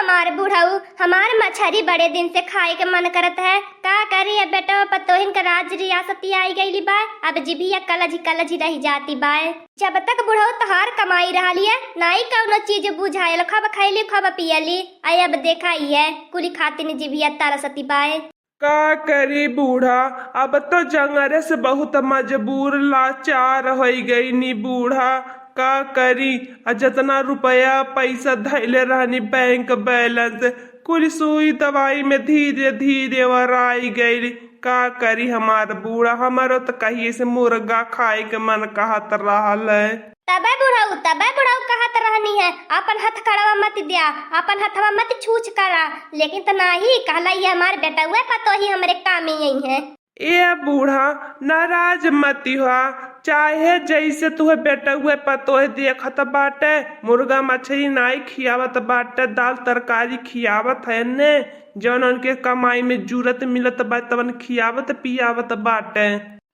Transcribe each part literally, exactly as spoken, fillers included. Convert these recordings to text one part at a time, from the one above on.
हमार बुढ़ऊ, हमार मछरी बड़े दिन से खाए के मन करत है। का करी, अब बेटवा पतोहिन का राज रियासती आई गइली बा। अब जिभिया कलजी कलजी रहि जाती बाय। जब तक बुढ़ऊ तोहार कमाई रहली है, नाई कउनो चीज बुझायल, खूब खइली, खूब पियली। आ अब देखा ही है, कुली खातिन जिभिया तरसती बाय। का करी बूढ़ा, अब तो जंगरे से बहुत मजबूर लाचार होइ गइनी बूढ़ा। का करी, आ जतना रुपया पैसा धइले रहनी बैंक बैलेंस, कुल सुई दवाई में धीरे धीरे वराई गइल। का करी हमार बूढ़ा, हमरो त कहिए से मुर्गा खाए के मन कहत रहल है। तबे बुढ़ऊ, तबे बुढ़ऊ कहत रहनी है, अपन हथकड़वा मत द्या, अपन हथवा मत छूछ करा। लेकिन त नाही, कहला ये हमार बेटउए पतोही हमरे कामे आई है। ए बूढ़ा, नाराज मती हुआ, चाहे जैसे तुहे बेटउए पतोह देखत बाटे, मुर्गा मछरी नाई खियावत बाटे, दाल तरकारी खियावत है ने, जौन उनके कमाई में जूरत मिलत बा, तवन खियावत पियावत बाटे।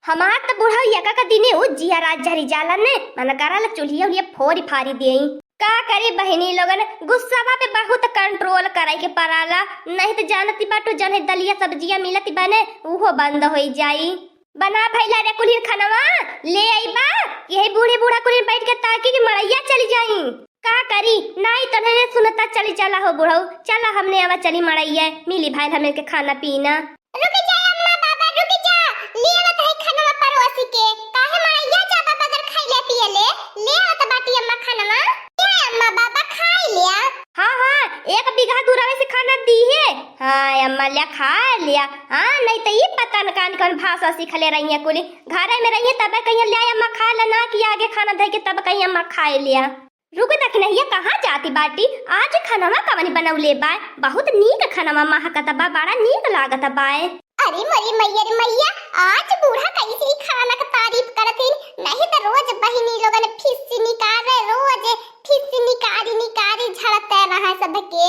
हमार त बुढ़ऊ यका का दिने उ जिया राज झरी जाला ने, मन करल चूल्हिया उल्हिया फोरी फारी देई। का करी बहिनी लोगन, गुस्सावा पे बहुत कंट्रोल करे के पड़ाला, नहीं त जानती बाटू जौन है दलिया सब्जिया मिलती बने, उहो बंद होई जाई। बना भइला रे कुल्हिन खनवा, ले आई बा, यही बूढ़े बूढ़ा कुल्हिन बैठ के ताकी कि मड़ैया चली जाई। का करी, नाई त नहीं सुनता, चली चला हो बुढ़ऊ, चला हमने आवा चली मड़ैया, मिली भाई हमने के खाना पीना। रुक जा अम्मा बाबा, रुक जा, ले आवत है खनवा परोसी के, काहे मड़ैया जाबा बगैर खइले पियले, ले आवत बाटी अम्मा खनवा। ए अम्मा बाबा खाई लिया। हाँ, हाँ, एक बीघा दूरवे से खाना दी है। हाँ, अम्मा लिया खा लिया। हाँ, नहीं तो ई पता न कान कौन भाषा सीखले रही है कुली। घरे में रही है तबे कहीं ले अम्मा खा ले ना कि आगे खाना दे के तब कहीं अम्मा खाए लिया। रुक दखिनहिया, कहाँ जाती बाटी? आज खनवा कवन बनौले बाय? बहुत नीक खनवा महकत बा, बड़ा नीक लागत बाय। अरे मोरी मैया रे मैया, आज बूढ़ा कैसे ही खाना के तारीफ करत हिन, नहीं त रोज बहिनी लोगन फिस निकारे, रोज फिस निकारी निकारी झड़ते रहा सबके।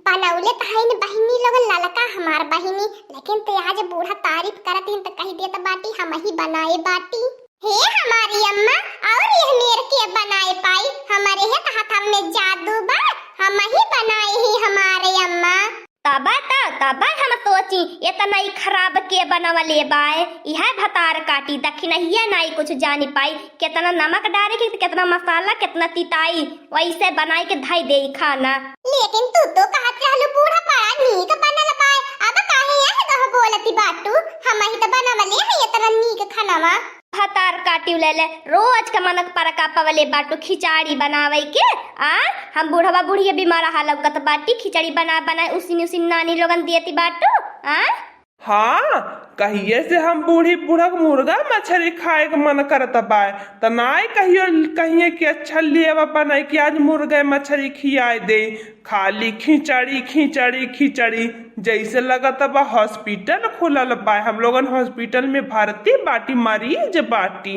बनौले त हईन बहिनी लोगन ललका हमार बहिनी, लेकिन ते आज बूढ़ा तारीफ करत हिन त कही देत बाटी हम ही बनाए बाटी। हे हमारी अम्मा, और यह मेर के बनाए पाई, हमारे हे त हाथ में जादू बा, हम ही बनाए ही हमारे अम्मा। तबे त, तबे हम सोची, इतना ही खराब के बनवले बाय, यह भतार काटी दखिनहिया नाई कुछ जानी पाई, कितना नमक डारे के, कितना मसाला, कितना तिताई, वैसे बनाई के धई देई खाना। लेकिन तू तो कहत रहलू बूढ़ा बड़ा नीक बनल बाय, अब काहे यह गह बोलती बाटू? हम ही त बनवले है इतना नीक खनवा। भतार काटियो ले ले, रोज के मनक परका पवले बाटू खिचड़ी बनावे के। आ, हम बुढ़वा बुढ़िया बीमार हालत बाटी, खिचड़ी बना बना उसिन उसिन नानी लोगन देती बाटू। आ, हाँ, कहिए से हम बूढ़ी बूढ़क मुर्गा मछरी खाए के मन करत बाय, त नाय कहियो, कहिए कि अच्छा लेवा बनाए कि आज मुर्गा मछरी खियाए दे। खाली खिचड़ी, खिचड़ी, खिचड़ी, जैसे लगत बा हॉस्पिटल खुलल बा, हम लोगन हॉस्पिटल में भर्ती बाटी, मरीज बाटी।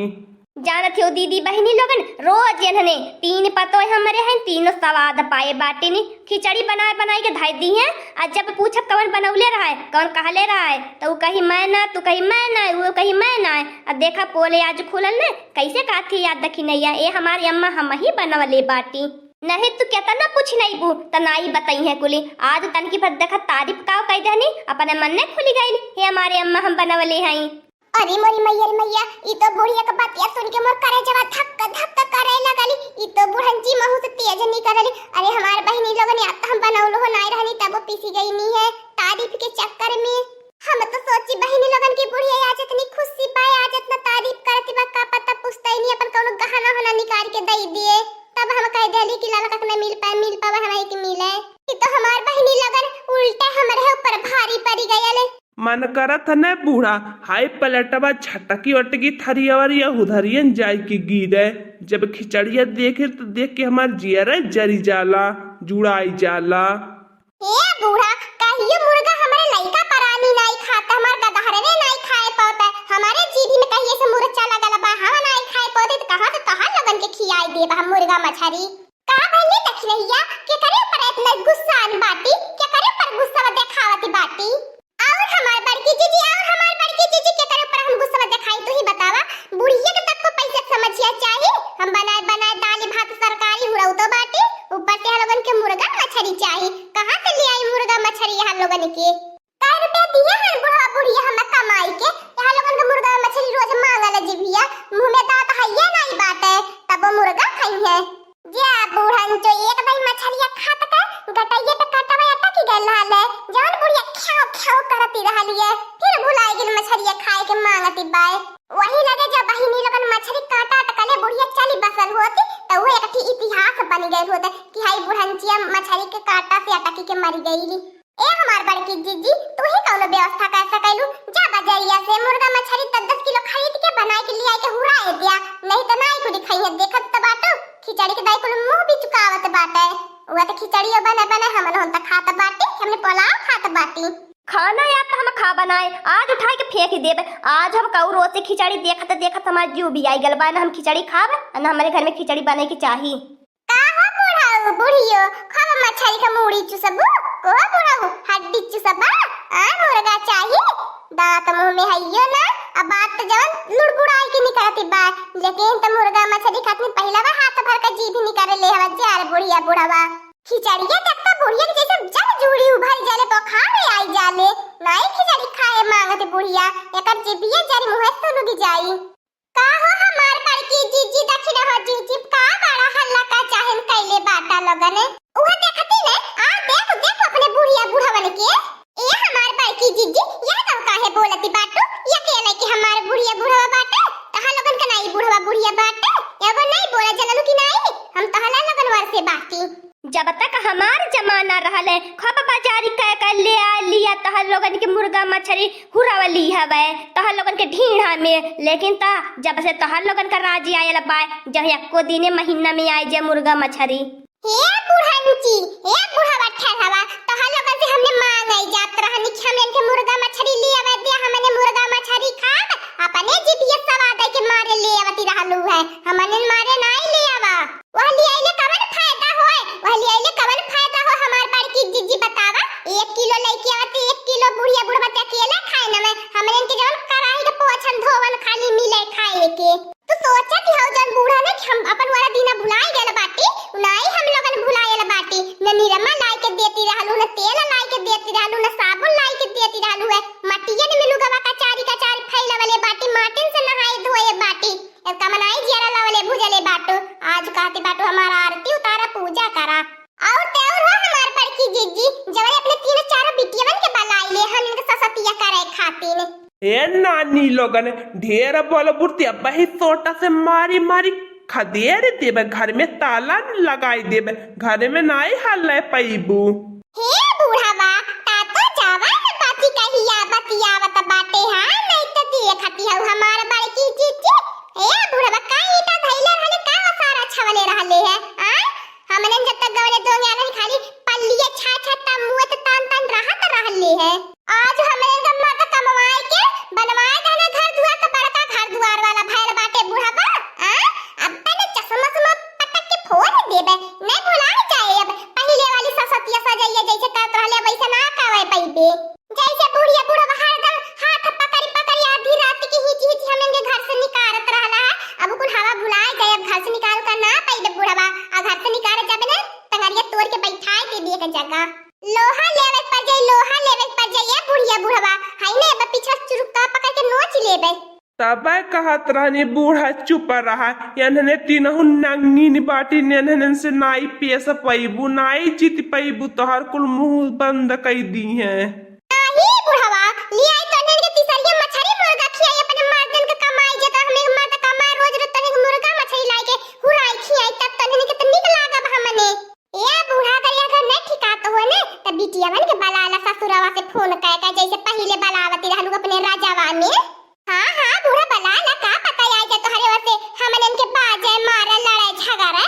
जानत हो दीदी बहिनी लोगन, रोज एन्हने तीन पतोह हमरे हैं, तीनों स्वाद पाए बाटिन। खिचड़ी बनाए बनाए के धई दी हैं, आ जब पूछब कवन बनौले रहे, कवन कहले रहे, त उ कही मैं ना, तू कही मैं ना, उ कही मैं ना। अब देखा पोले आज खुलल न, कैसे कहत ही याद दखिनहिया, ए हमारी अम्मा हम ही बनवले बाटी। नहीं तू केतना पूछ नईबू, त नाई बताई है कुली। आज तनकी भर देखा तारीफ काव कई देहनी, अपने मन ने खुली गई, हे हमारे अम्मा हम बनवले हई। अरे मोरी मैया रे मैया, ई तो बुढ़िया के बतिया सुन के मोर करेजवा धक धक करे लगली। ई तो बुढ़न जी महू से तेज निकलली। अरे हमार बहिनी लोगन, या त हम बनौलो हो नाय रहनी, तबो पिसी गईनी है तारीफ के चक्कर में। हम तो सोची बहिनी लोगन की बुढ़िया आज इतनी खुशी पाए, आज इतना तारीफ करती बा, का पता पुस्तैनी अपन कौनो गहना होना निकाल के दई दिए। तब हम कह देली कि ललका के न मिल पाए, मिल पावे हमारे के मिले। ई तो हमार बहिनी लोगन उल्टे हमरे ऊपर भारी पड़ी गयल। मन करत न बूढ़ा, हाय पलटवा झटकी वटकी थरिया वरिया उधरियन जाए के गिरे। जब खिचड़िया देखे त देख के हमार जियरा जरी जाला, जुड़ाई जाला। ए बूढ़ा, कहियो मुर्गा हमरे लइका परानी नाई खात, हमार गदहरवे नाई खाए पावत, हमारे जीभी में कहिए से मुरचा लगल बा, हम नाई खाए पावत, त कहाँ से तोहार लोगन के खियाई देब हम मुर्गा मछरी? का भइले दखिनहिया, केकरे ऊपर इतना गुस्सान बाटी, केकरे ऊपर गुस्सा देखावत बाटी? और हमार बड़की जीजी, और हमार बड़की जीजी, केकरे ऊपर हम गुस्सा देखाई, तू ही बतावा। बुढ़िया के तक को पैसे समझिया चाही, हम बनाए बनाए दाल भात तरकारी हुरौतो बाटी, ऊपर से हम लोगन के मुर्गा मछरी चाही। के। कै रुपया दिहे हन बुढ़वा बुढ़िया हमें कमाई के? यहाँ लोगन के मुर्गा मछरी रोज मांगल जिभिया, मुँह में दाँत हइये नाई बाटे, तबो मुर्गा खइहें। जा बुढ़न जो एक दाई मछरिया खात के गटइये पे कटवा अटक गइल रहल है, जौन बुढ़िया ख्याउ ख्याउ करती रहलिए, फिर भुलाइ गइल मछरिया खाए के मांगती बाय। वही लगे जब बहिनी लोगन मछरी काटा अटकले बुढ़िया चली बसल होती, त उहे एक ठे इतिहास बन गइल होत कि हाई बुढ़ंचिया मछरी के काटा से अटकी के मरी गइली। ए हमार बड़की जीजी, तू ही कौनो व्यवस्था कर सकैलू, जा बजरिया से मुर्गा मछरी दस दस किलो खरीद के बनाए के लियाए के हुराए दिया, नहीं त नाई कुछ खइहे। देखत त बाटू खिचड़ी के दाई कुल मुंह बिचुकावत बाटे। उहे त खिचड़ियो बने बने हमन होन त खात बाटी, हमने पोलाव खात बाटी। खाना या त हम खा बनाए, आज उठाए के फेंक देब। आज हम कऊ रोज से खिचड़ी देखत देखत हमार जीव भी आई गल बा, ना हम खिचड़ी खाब, ना हमारे घर में खिचड़ी बने के चाही। का हो बुढ़ऊ, बुढ़ियो, खूब मछरी का मूड़ी चुसबू? को हो बुढ़ऊ, हड्डी चुसबा? आ, मुर्गा चाही? दांत मुंह में हइयो ना, अब बात त जवन लुड़बुड़ाई के निकलती बा, लेकिन त मुर्गा मछरी खातिर पहिलवा हाथ भर के जीभ निकाले ले हवा, जा रे बुढ़िया बुढ़वा। खिचड़िया तक त बुढ़िया के जैसे जल जूड़ी उभर जाले, बुखार आई जाले, नाई खिचड़ी खाए मांगत बुढ़िया, एकर जीभिया जरी मुंह से लुगी जाई। का हो हमार बड़की जीजी, दखिना हो जीजी, का बड़ा हल्ला का चाहन कैले बाटा लोगन? उहे देखती ने, आ देख, देख अपने बुढ़िया बुढ़वन के। ए हमार बड़की जीजी, यह तो काहे बोलती बाटू? ये के लइके हमार बुढ़िया बुढ़वा बाटे? तहा लोगन के नाई बुढ़वा बुढ़िया बाटे? एगो नाई बोला जनलू कि नाई? हम तहला लगन वर्षे बाटी। जब तक हमार जमाना रहल है, खूब बाजारी कह कर ले आ लिया तहर लोगन के मुर्गा मछरी हुरवली हवे, तहर लोगन के ढीढ़ा में। लेकिन त जब से तहर लोगन का राजी आयल बा, जब एको दिने महीना में आए जे मुर्गा मछरी। हे बुढ़ंची, हे बुढ़वा ठहरवा, तहर लोगन से हमने मांगे जात रहनी कि हमने इनके मुर्गा मछरी ले आवे दिया, हमने मुर्गा मछरी खाब, अपने जिभिया सवाद के मारे ले आवती रहलू है, हमने मारे नाई ले आवा। वह लियाइले कवन फायदा होए? वह लियाइले कवन फायदा हो? हमार बड़की जिज्जी बतावा, एक किलो लइके आवत, एक किलो बुढ़िया बुढ़वा ते अकेले खाए न में, हमरे इनके जवन कराही के पोछन धोवन खाली मिले खाए के। तू सोचत हौ जन बूढ़ा ने कि हम अपन वाला दीना भुलाए गल बाटी, नाई हम लोगन भुलाए गल बाटी। न निरमा लाई के देती रहलू, न तेल लाई के देती रहलू, न साबुन लाई के देती रहलू है। मटियन में लुगवा कचारी कचारी फैलवले बाटी, माटिन से नहाए धोए बाटी। एतना मनाई जियरा लवले भुजले बाटू, आज कहती बाटू हमार आरती उतारा, पूजा करा। और ते और हो हमार बड़की जिज्जी, जवन अपने तीन चार बिटियवन के बलाई ले हन इनके ससतिया करे खातिर। ए नानी लोगन, ढेर बोलबू ते अबही सोटा से मारी मारी खदेर देबे, घर में ताला लगाई देबे, घर में नाई हल्ले पईबू। हे बुढ़वा, ता तो जवन बाती कहिया बतियावत बाटे, हाँ, नहीं तो देखती हऊ हमार बड़की जीजी। हे बुढ़वा, का ईटा धइले रहले, का ओसारा छवले रहले है, आय? हमने जब तक गवले दोंगे आने खाली पल्लिए छा छा तमुए त तान तान रहत रहले है। आज हमने का मर्द कमवाए के बनवाए देने घर दुआर, त बड़का घर दुआर वाला भैल बाटे बुढ़वा, आय? अब तने चश्मा उश्मा पटक के फोड़ देबे, नहीं भुलाए जाए अब। पहिले वाली ससतिया सजैया जैसे करत रहले, वैसे ना करे पइबे। जैसे बुढ़िया बुढ़वा हरदम हाथ पकड़ी पकड़ी आधी रात के हिची हिची हमन के घर से निकारत रहला है, अब कुल हवा भुलाए जाए, अब घर से निकाल कर ना पइबे बुढ़वा, आ घर से निकाल जाबे ना, टंगरिया तोड़ के बैठाए देबे एक जगह। लोहा लेवे पर जाई, लोहा लेवे पर जाई, ए बुढ़िया बुढ़वा, हाय ने अब पीछा चुरुक्का पकड़ के नोच लेबे। तबै कहत रहनी बूढ़ा चुप रहा, एन्हने तीनहु नंगिन बाटी, एन्हने से नाई पेश पइबू, नाई जीत पइबू, तोहर कुल मुँह बंद कइ दीहें। नाही बुढ़वा, लियाई तो एन्हन के तीसरिया मछरी मुर्गा खियाई, अपने मर्दन के कमाई, जे तो हमने मर्द कमाए रोज रोज तनिक मुर्गा मछरी लाई के हुराई खियाई, तब तो एन्हन के तो निक लागब हमने। ए बूढ़ा, अगर यह घर नहीं ठिकात हो ने, त बिटियावन के बलाला ससुरवा से फोन कह के, जैसे पहिले बलावती रहलू अपने राजावा में। हाँ, हाँ, बूढ़ा बलाला, का पता आई जा तोहरे ओर से हमनन के बाजे, मारे, लड़े, झगड़े।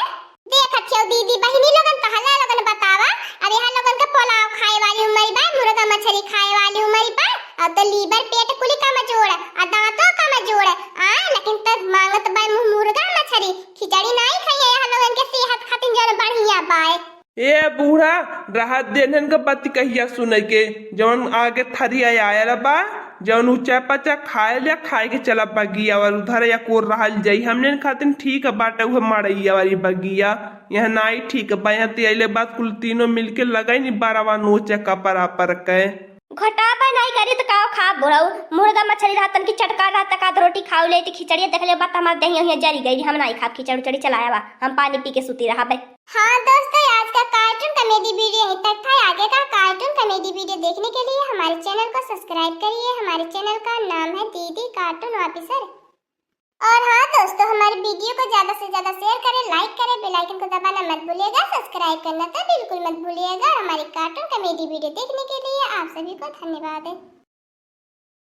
देखत छियो दीदी, बहिनी लोगन, तहला लोगन बतावा, अब यहाँ लोगन के पोलाव खाए वाली उम्र बा, मुर्गा मछली खाए वाली उम्र बा, अब तो लीवर पेट कुली कमजोर, आ दांतों कमजोर, आ, लेकिन तब मांगत बा मु-, मुर्गा मछली, खिचड़ी नाई खाइए, यहाँ लोगन के सेहत खातिर जौन बढ़िया बाय। ए बूढ़ा, रहत देनहन के बतिकहिया सुने के, जौन आगे थरिया आयल बा, जौन ऊंचा पचा खाए ले, खाए के चला बगिया वाल उधर या कोर रहल जाई। हमने खातिर ठीक बाटे उहे मड़ैया वाली बगिया, यहाँ नाई ठीक बा। यहाँ ते अइले बाद कुल तीनों मिलके लगाई नी बरवा नोचे कपड़ा पर के। घोटापा नहीं करी तो का खाब बुढ़ऊ? मुर्गा मछली रहतन कि चटका रहता का, तो रोटी खाऊ लेती, खिचड़ी देख ले, बात हमार देहिया हिया जरी गई, हम नहीं खाब खिचड़ी उचड़ी, चलाया बा, हम पानी पी के सूती रहबे। हाँ दोस्तों, आज का कार्टून कॉमेडी वीडियो यहीं तक था। आगे का कार्टून कॉमेडी वीडियो देखने के लिए हमारे चैनल को सब्सक्राइब करिए। हमारे चैनल का नाम है दीदी कार्टून ऑफिसर। और हाँ दोस्तों, हमारे वीडियो को ज्यादा से ज्यादा शेयर करें, लाइक करें, बेल आइकन को दबाना मत भूलिएगा, सब्सक्राइब करना तो बिल्कुल मत भूलिएगा। हमारे कार्टून कॉमेडी वीडियो देखने के लिए आप सभी को धन्यवाद है।